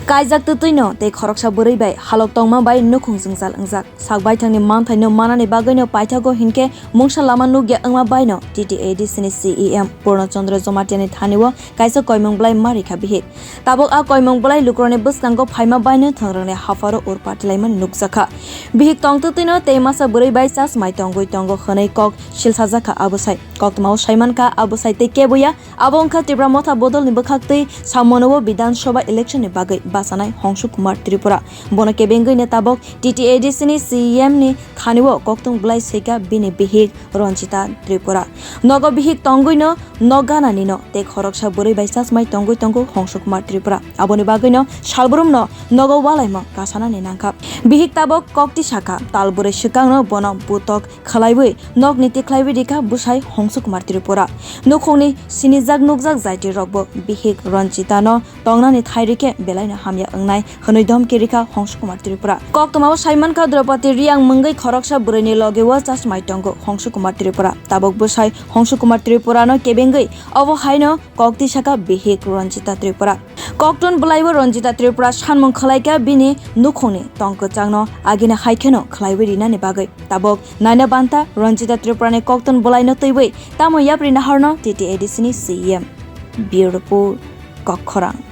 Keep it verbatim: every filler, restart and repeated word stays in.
Kaijak twtwino tei khoroksa bwrwi bai halok tongma bai nukhung jwngjal wngjak. Sak baithangni manthaino manani bagwino paithago hinkhe mungsa lama nukya wngma baino T T A D C ni C E M Purno Chandra Jamatia ni thani o kaisa koimung bwlai ma rikha bihik. Tabuk a koimung bwlai lukurokni bwskango phaima baino thwngrwngni hapharo ur patilaimani nukjakha. Bihik tong twtwino tei masa bwrwi bai chasmai tongwi tongo hwnwi kok silsajakha a bwsai. Koktwmao saimankha a bwsai tei keboya. Abo wngkha Tipra Motha bodolni bwkhaktwi samono o Bidhan Sabha election ni bagwi bachanai Hongsuk Kumar Tripura. Bono kebengwino tabok T T A D C ni C E M ni thani o koktwng bwlai swikha bini bihik Ranjita Tripura. Nogo bihik tongwino nok gananino tei khoroksa bwrwi bai chasmai tongwi tongo Hongsuk Kumar Tripura. Aboni bagwino salbrumno nogo walaimung kasanani nangkha. Bihik tabok kokti sakha, tal bwrwi swkangno bono butok khwlaiwi nokni tikhlaiwi rikha bwsai Hongsuk Kumar Tripura. Nukhungni sinijak nukjak jaitirokbo bihik Ranjitano tongnani thai rikhe belaino hamya wngnai hwnwi dhomki rikha Hongsuk Kumar Tripura. Koktwmao saimankha Draupadi Reang mungwi khoroksa bwrwini logeo chasmai tongo Hongsuk Kumar Tripura. Tabuk bwsai Hongsuk Kumar Tripurano kebengwi obo haino kokti sakha bihik Ranjita Tripura. Koktun bwlaibo Ranjita Tripura sanmung khwlaikha bini nukhungni tong kwchangno agini haikheno khwlaiwi rinani bagwi. Tabuk naina banta Ranjita Tripurani koktun bwlaino twiwi tamo yapri naharno T T A D C ni C E M. Bureau Report, Kokkhorang.